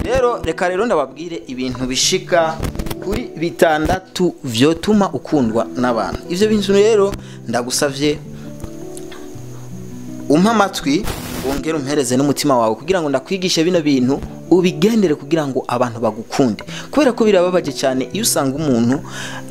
Rero reka rero ndababwire ibintu bishika kuri bitandatu vyotuma ukundwa n'abantu. Ivyo bintu rero ndagusavye umpa amatwi, wongere umpereze n'umutima wawe kugira ngo ndakwigishe bino bintu ubigendere kugira ngo abantu bagukunde. Kubera ko birababaje cyane iyo usanga umuntu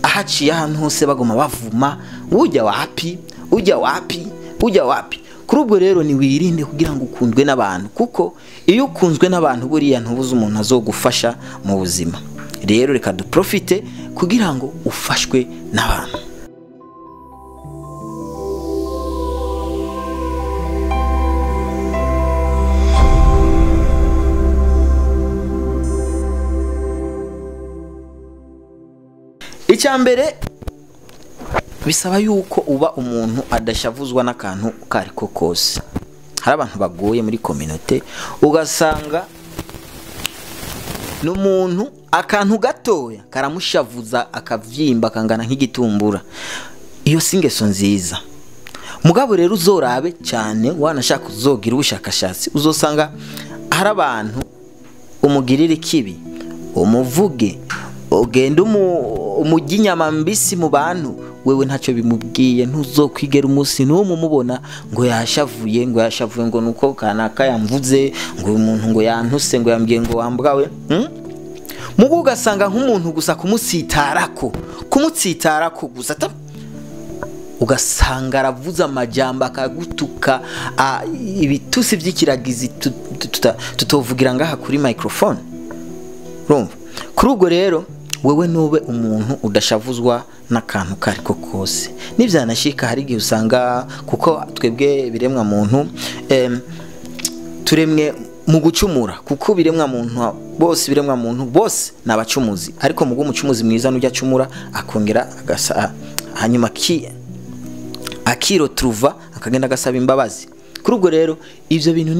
ahaciye ahantu hose bagoma bavuma, ujya wapi, ujya wapi, ujya wapi. Kuri ubwo rero ni wirinde kugira ngo ukundwe n'abantu, kuko iyo ukunzwe n'abantu buriya ntubuze umuntu azogufasha mu buzima. Rero reka duprofite kugira ngo ufashwe n'abantu. Icyambere bisaba yuko uba umuntu adashavuzwa n'akantu kariko kose. Hari abantu bagoye muri communauté, ugasanga n'umuntu akantu gatoya karamushavuza akavyimba kangana nk'igitumbura. Iyo si ingeso nziza. Mugabo rero uzorabe cyane, wanashaka uzogira ubushakashatsi, uzosanga hari abantu umugirira ikibi, umuvuge, ugenda umujya inyama mbisi mu bantu, wewe ntacyo bimubwiye, ntuzokwigera umunsi n'umwe umubona ngo yashavuye, ngo yashavuye ngo nuko kanaka yamvuze, ngo umuntu ngo yantuse, ngo yambwiye ngo wambwawe. Mugo ugasanga nk'umuntu gusa kumutsitarako gusa ugasanga aravuza amajambo akagutuka, ibitusi by'ikiragizi tutovugira ngaha kuri microphone. Urumva? Kuri ubwo rero wewe nube umuntu udashavuzwa n'akantu kariko kose. Nivyanashika hari igihe usanga, kuko twebwe biremwa muntu turemwe mu gucumura, kuko biremwa muntu bose, biremwa muntu bose nabacumuzi, ariko mugo umucumuzi mwiza nujya acumura akongera agasa, hanyuma akirotruva akagenda agasaba imbabazi. Kuri ubwo rero ivyo bintu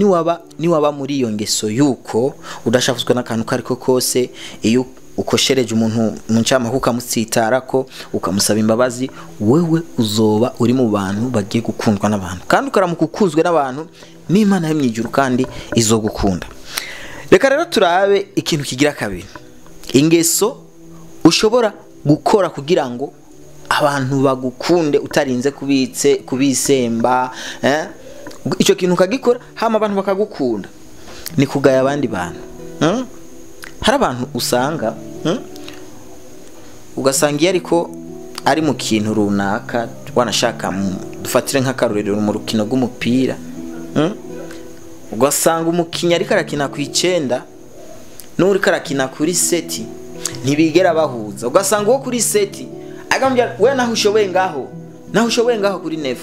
niwaba muri iyo ngeso yuko udashavuzwa n'akantu kariko kose, iyo ukoshereje umuntu mu ncamake ukamutsitarako ukamusaba imbabazi, wewe uzoba uri mu bantu bagiye gukundwa n'abantu, kandi ukaramuka ukunzwe n'abantu n'Imana yo mwijuru kandi izogukunda. Reka rero turabe ikintu kigira kabiri, ingeso ushobora gukora kugira ngo abantu bagukunde utarinze kubisemba, Icyo kintu ukagikora hama abantu bakagukunda, ni kugaya abandi bantu. Hari abantu usanga ugasanga iyo ariko ari mu kintu runaka, wanashaka dufatire nk'akarorero mu rukino rw'umupira, ugasanga umukinnyi ariko arakina ku 9 n'uri karakina kuri 7 ntibigera bahuza. Ugasanga uwo kuri 7 agambya we naho ushoboye ngaho, naho ushoboye ngaho kuri 9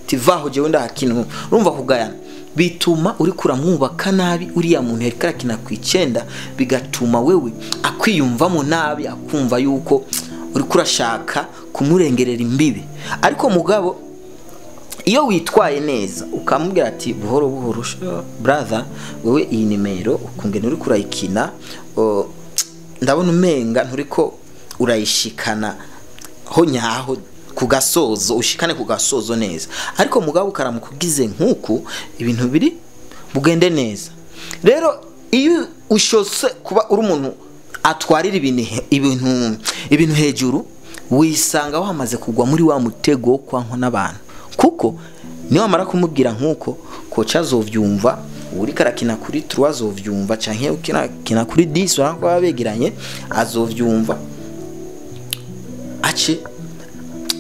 tivaho jewe ndahakina. Urumva kugayana bituma uri kuramwubaka nabi uriya muntu yari karakina ku 9, bigatuma wewe akwiyumvamo nabi, akumva yuko uri kurashaka kumurengerera imbibe. Ariko mugabo iyo witwaye neza ukamubwira ati buhoro buhoro brother, wewe iyi nimero ukungene uri kurayikina, ndabona umenga nturiko urayishikana ho nyaho kugasozo, ushikane kugasozo neza. Ariko mugabo ukaramukugize nkuku ibintu biri bugende neza. Rero iyo ushose kuba uri umuntu atwarira ibintu hejuru, wisanga wamaze kugwa muri wa mutego wo kwankwa n'abantu. Kuko niyo wamara kumubwira nkuko kocha azovyumva, uri karakina kuri 3 azovyumva, canke ukina kuri 10 urako babegeranye azovyumva, ace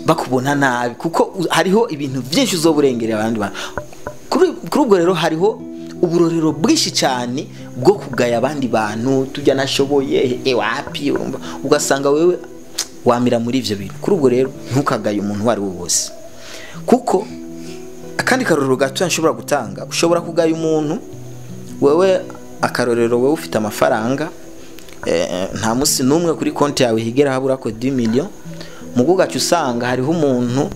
bakubona nabi, kuko hariho ibintu byinshi uzoburengerera abandi bantu. Kuri ubwo rero hariho uburorero bwinshi cyane bwo kugaya abandi bantu, tujya nashoboye wapi, urumva ugasanga wewe wamira muri ivyo bintu. Kuri ubwo rero ntukagaye umuntu wari wose, kuko akandi karorero gato nshobora gutanga, ushobora kugaya umuntu wewe akarorero wewe ufite amafaranga, nta musi numwe kuri konti yawe higera habura ko 10 million, muguga usanga hariho umuntu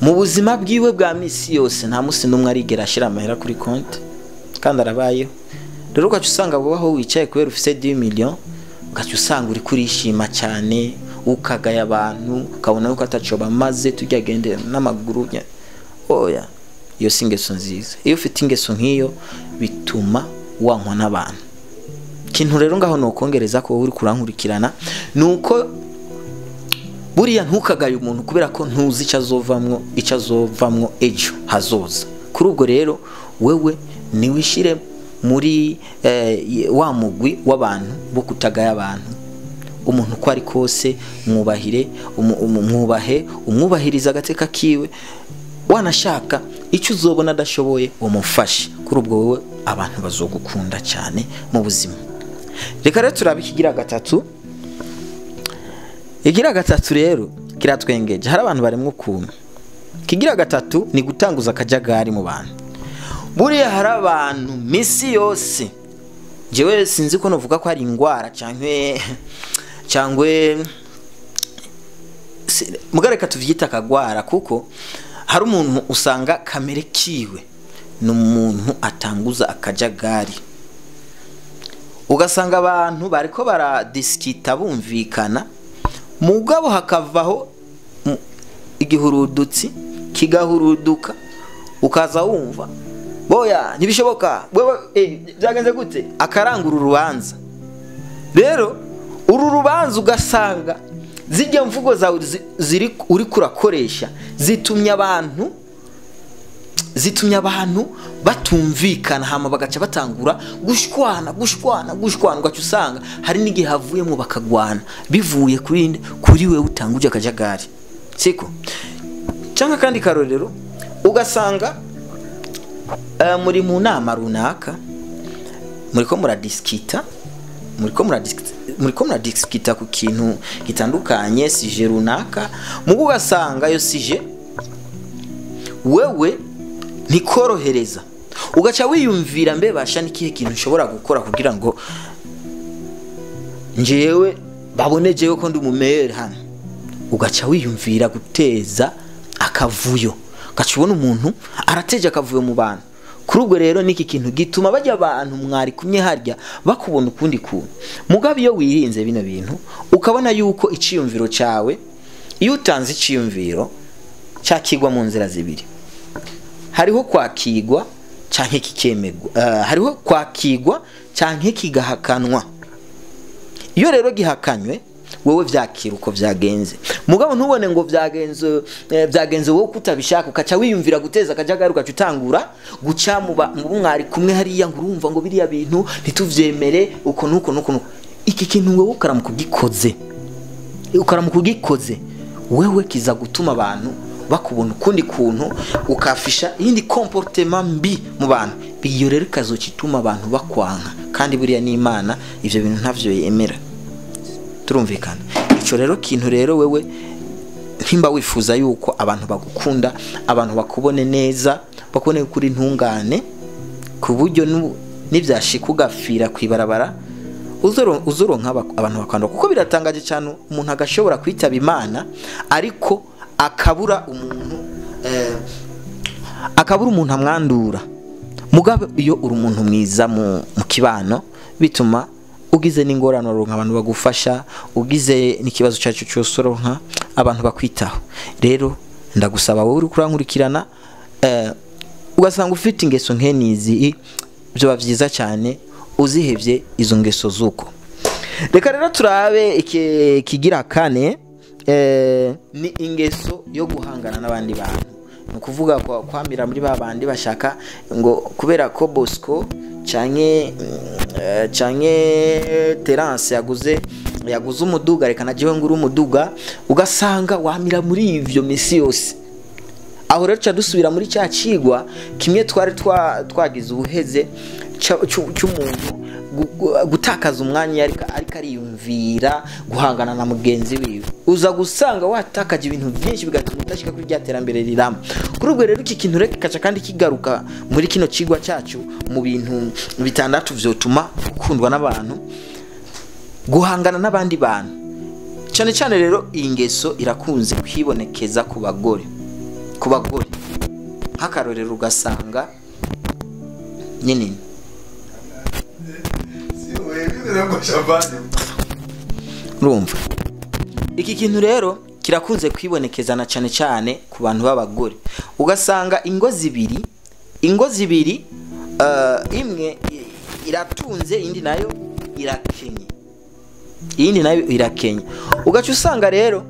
mu buzima bwiwe bwa misi yose nta musi numwe arigera ashira amahera kuri konti kandi arabayeho. Rero ugaca usanga wowe wicaye kubera ufise 10 million, ugaca usanga uri kurishima cyane, ukagaya abantu, ukabona yuko ataco bamaze, tujya gende n'amaguru. Oya, iyo si ingeso nziza. Iyo ufite ingeso nk'iyo bituma wankwa n'abantu. Kintu rero ngaho nokongereza ko uri kurankurikirana nuko buriya ntukagaye umuntu kubera ko ntuzi icyo azovamwo ejo hazoza. Kuri ubwo rero wewe niwishire muri wa mugwi w'abantu bo kutagaya abantu. Umuntu uko ari kose mwubahire, umwubahe, umwubahiriza agateka kiwe, wanashaka icyo uzobona adashoboye umufashe. Kuri ubwo wewe abantu bazogukunda cyane mu buzima. Reka rero turabe ikigira gatatu. Ikigira gatatu rero kiratwengeje, hari abantu baremwe ukuntu. Ikigira gatatu ni gutanguza akajagari mu bantu. Buriya hari abantu misi yose, jewe sinzi ko novuga ko hari ingwara cyangwe mugareka tuvyita akagwara, kuko hari umuntu usanga kamere kiwe ni umuntu atanguza akajagari. Ugasanga abantu bariko baradiskita bumvikana, mugabo hakavaho igihurudutsi kigahuruduka, ukaza wumva boya ntibishoboka, wewe byagenze gute, akarangura urubanza. Rero uru rubanza ugasanga zijya mvugo zawe ziri uri kurakoresha zitumye abantu batumvikana, hama bagaca batangura gushwana ugaca usanga hari n'igihe havuyemo bakagwana bivuye kuri wewe utanguje akajagari, siko? Cyangwa kandi karorero ugasanga muri mu nama runaka muriko muradiskita ku kintu gitandukanye, sije runaka, mugo ugasanga yo sije wewe ntikorohereza, ugaca wiyumvira mbe basha nikihe kintu ushobora gukora kugira ngo njewe babone jewe ko ndi umumere hano. Ugaca wiyumvira guteza akavuyo, ugaca ubona umuntu arateje akavuyo mu bantu. Kuri ubwo rero niki kintu gituma bajya abantu mwari kumwe harya bakubona ukundi kuntu. Mugabe iyo wirinze bino bintu ukabona yuko iciyumviro cyawe, iyo utanze iciyumviro cyakigwa mu nzira zibiri, hariho kwakigwa canke kikemegwa, hariho kwakigwa canke kigahakanwa. Iyo rero gihakanywe wewe vyakira uko vyagenze, mugabo ntubone ngo vyagenze wowe kutabishaka, ukaca wiyumvira guteza akajagari, ukaca utangura guca mu mwari kumwe hariya ngo urumva ngo biriya bintu ntituvyemere uko nuko nuko. Iki kintu wewe ukaramuka ugikoze wewe kiza gutuma abantu bakubona ukundi kuntu, ukafisha iyindi comportement mbi mu bantu. Iyo rero ikazocituma abantu bakwanka, kandi buriya n'Imana ivyo bintu ntavyo yemera. Turumvikana? Ico rero kintu rero wewe ntimba wifuza yuko abantu bagukunda, abantu bakubone neza, bakubone kuri ntungane, ku buryo nivyashika ugafira kwibarabara uzoronka abantu bakanda. Kuko biratangaje cyane umuntu agashobora kwitaba Imana ariko akabura umuntu akabura umuntu amwandura. Mugabe iyo uri umuntu mwiza mu kibano bituma ugize n'ingorane uronka abantu bagufasha, ugize n'ikibazo cyacu cyose uronka abantu bakwitaho. Rero ndagusaba wowe uri kurankurikirana, ugasanga ufite ingeso nkenizi, byo byiza cyane uzihevye izo ngeso zuko. Reka rero turabe ikigira kane, ni ingeso yo guhangana n'abandi bantu. Ni ukuvuga kwamira muri babandi bashaka ngo kubera ko Bosco canke Terence yaguze umuduga, reka najewe ngura umuduga, ugasanga wamira muri ivyo misi yose. Aho rero ca dusubira muri cya cigwa kimwe twari twagize ubuheze cy'umuntu gutakaza umwanya ariko ariyumvira guhangana na mugenzi wiwe, uza gusanga watakaje ibintu byinshi bigatuma udashika kuri rya terambere rirama. Kuri ubwo rero iki kintu reka kaca kandi kigaruka muri kino cigwa cyacu mu bintu bitandatu vyotuma ukundwa n'abantu, guhangana n'abandi bantu. Cyane cyane rero iyi ngeso irakunze kwibonekeza ku bagore. Nk'akarorero ugasanga nyine urumva iki kintu rero kirakunze kwibonekezana cyane cyane ku bantu b'abagore. Ugasanga ingo zibiri imwe iratunze indi nayo irakenye, iyindi nayo irakenye. Ugaca usanga rero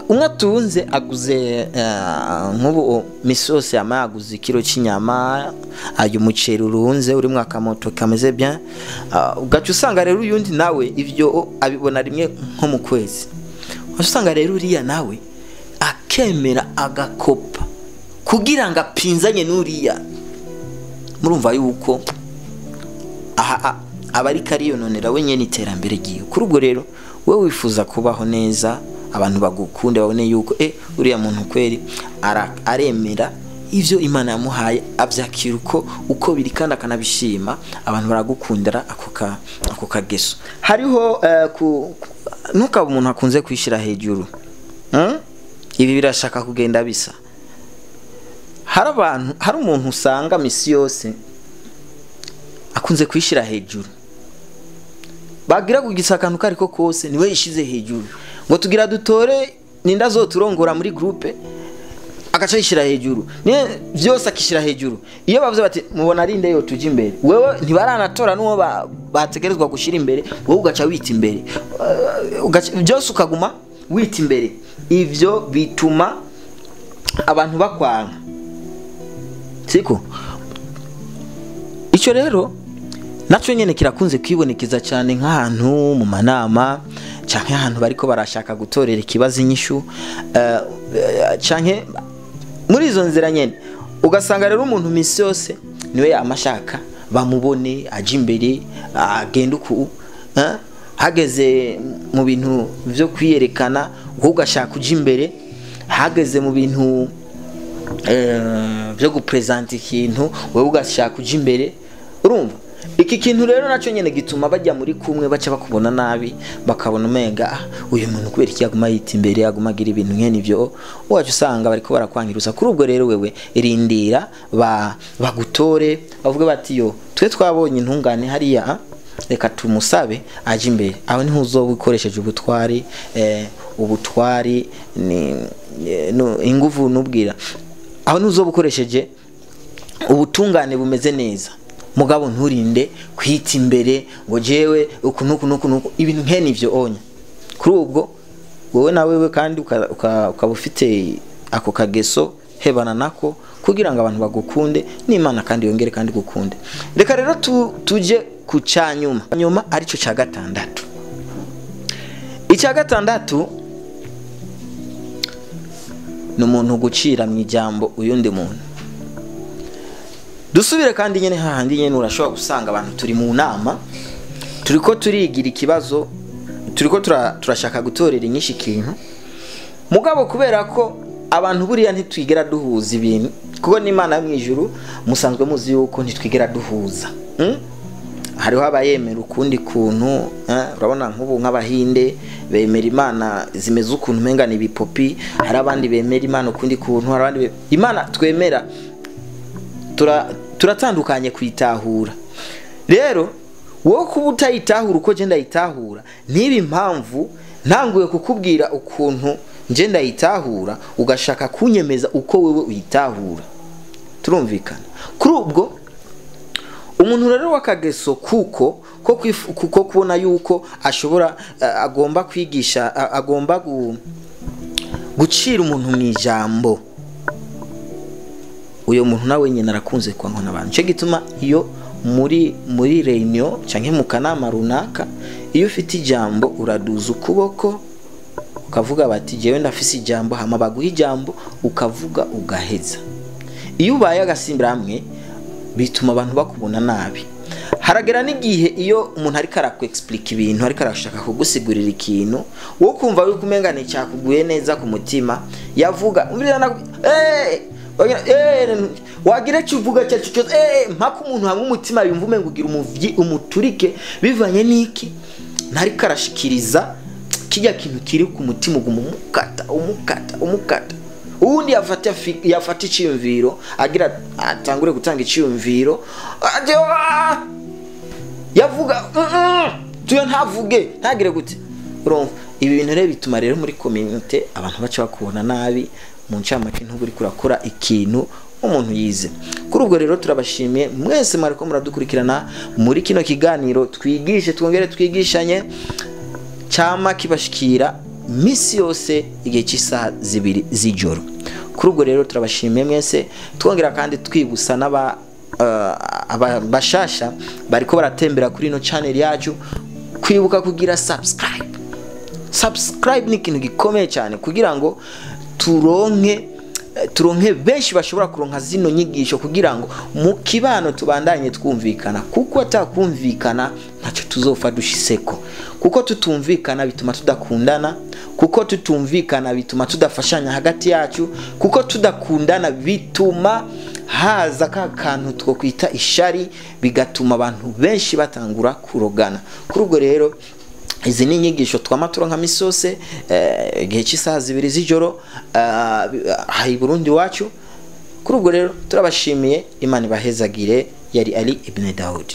umwe atunze aguze nk'ubu misi yose yama yaguze ikiro cy'inyama, ayo umuceri urunze urimwo akamoto kameze bien. Ugaca usanga rero uyundi nawe ivyo abibona rimwe nko mu kwezi. Ugaca usanga rero uriya nawe akemera agakopa kugira ngo apinzanye n'uriya. Murumva yuko aha aba ariko ariyononera wenyine iterambere ryiwe. Kuri ubwo rero wewe wifuza kubaho neza, abantu bagukunde, babone yuko uriya muntu kweri aremera ivyo Imana yamuhaye, avyakira uko biri kandi akanabishima, abantu baragukundira ako kageso. Hariho ntukaba umuntu akunze kwishira hejuru. Ibi birashaka kugenda bisa. Hari abantu, hari umuntu usanga misi yose akunze kwishira hejuru, bagira kugisa akantu kariko kose niwe yishize hejuru, ngo tugira dutore ninda zoturongora muri groupe, agaca yishira hejuru, ni vyose akishira hejuru. Iyo bavuze bati mubona ari nde yo tuje imbere, wewe ntibaranatora nuwo bategerezwa gushira imbere, wowe ugaca wita imbere, byose ukaguma wita imbere. Ivyo bituma abantu bakwanka, siko? Ico rero naco nyene kirakunze kwibonekeza cyane nk'ahantu mu manama, canke ahantu bariko barashaka gutorera ikibazo inyishu, canke muri izo nzira nyene. Ugasanga rero umuntu misi yose niwe yamashaka bamubone aje imbere, agenda uku, hageze mu bintu vyo kwiyerekana wowe ugashaka uja imbere, hageze mu bintu vyo gupresenta ikintu wowe ugashaka uja imbere. Urumva iki kintu rero naco nyene gituma bajya muri kumwe baca bakubona nabi, bakabona umenga uyu muntu kubera iki yaguma yita imbere, yaguma agira ibintu nkene ivyo, wacu usanga bariko barakwangiruza. Kuri ubwo rero wewe rindira bagutore, bavuge bati yo twe twabonye intungane hariya, reka tumusabe aje imbere. Aho niho uzoba ukoresheje ubutwari, ubutwari ni inguvu nubwira, aho niho uzoba ukoresheje ubutungane bumeze neza. Mugabo nturinde kwita imbere ngo jewe uku nuku nuku nuku, ibintu nkene ivyo onya. Kuri ubwo wowe na wewe kandi ukaba ufite ako kageso, hebana nako kugira ngo abantu bagukunde n'Imana kandi yongere kandi gukunde. Reka rero tuje ku ca nyuma, nyuma arico ca gatandatu. Ica gatandatu ni umuntu gucira mu ijambo uyundi muntu. Dusubire kandi nyene hahandi nyene urashobora gusanga abantu turi mu nama, turiko turigira ikibazo, turiko turashaka gutorera inyinshi ikintu, mugabo kubera ko abantu buriya ntitwigera duhuza ibintu, kuko n'Imana yo mwijuru musanzwe muzi yuko ntitwigera duhuza. Hariho abayemera ukundi kuntu, urabona nk'ubu nk'abahinde bemera Imana zimeze ukuntu umenga ni ibipopi, hari abandi bemera Imana ukundi kuntu, hari abandi Imana twemera turatandukanye kuyitahura. Rero wowe kuba utayitahura uko je ndayitahura, niba impamvu ntanguye kukubwira ukuntu nje ndayitahura ugashaka kunyemeza uko wewe uyitahura, turumvikana. Kuri ubwo umuntu rero w'akageso kuko ko kubona yuko ashobora agomba kwigisha, agomba gucira umuntu mu ijambo, uyo muntu nawe nyene arakunze kwankwa n'abantu. Cyo gituma iyo muri reunion canke mu kanama runaka, iyo ufite ijambo uraduza ukuboko ukavuga bati jewe ndafise ijambo, hama baguha ijambo ukavuga ugaheza. Iyo ubaye agasimbira hamwe bituma abantu bakubona nabi. Haragera n'igihe iyo umuntu ariko arakwexplique ibintu, ariko arashaka kugusigurira ikintu, wowe kumva yuko umenga ni cyakuguye neza ku mutima, yavuga wagira icyo uvuga cyo cyose, mpaka umuntu hamwe umutima yumva umenga ugira umuvyi umuturike bivanye n'iki ntariko arashikiriza kijya kintu kiri ku mutima, uguma umukata umukata umukata. Uwundi yafata iciyumviro agira atangure gutanga iciyumviro, yavuga tuyo ntavuge ntagire gute. Urumva ibi bintu rero bituma rero muri community abantu baca bakubona nabi, mu ncamake ntuburi kurakora ikintu Umuntu yize. Kuri ubwo rero turabashimiye mwese mwariko muradukurikirana muri kino kiganiro twigishe twongere twigishanye, cyama kibashikira misi yose igihe cy'isaha 2 z'ijoro. Kuri ubwo rero turabashimiye mwese, twongera kandi twibutsa n'aba bashasha bariko baratembera kuri ino channel yacu kwibuka kugira subscribe. Subscribe ni ikintu gikomeye cyane kugira ngo turonke benshi bashobora kuronka zino nyigisho, kugira ngo mu kibano tubandanye twumvikana, kuko atakumvikana ntacyo tuzofa dushiseko. Kuko tutumvikana bituma tudakundana, kuko tutumvikana bituma tudafashanya hagati yacu, kuko tudakundana bituma haza ka kantu two kwita ishari, bigatuma abantu benshi batangura kurogana. Kuri ubwo rero izi ni inyigisho twama turonka misose igihe cy'isaha 2 z'ijoro aha i Burundi wacu. Kuri ubwo rero turabashimiye, Imana ibahezagire. Yari Ali Ibn Daud.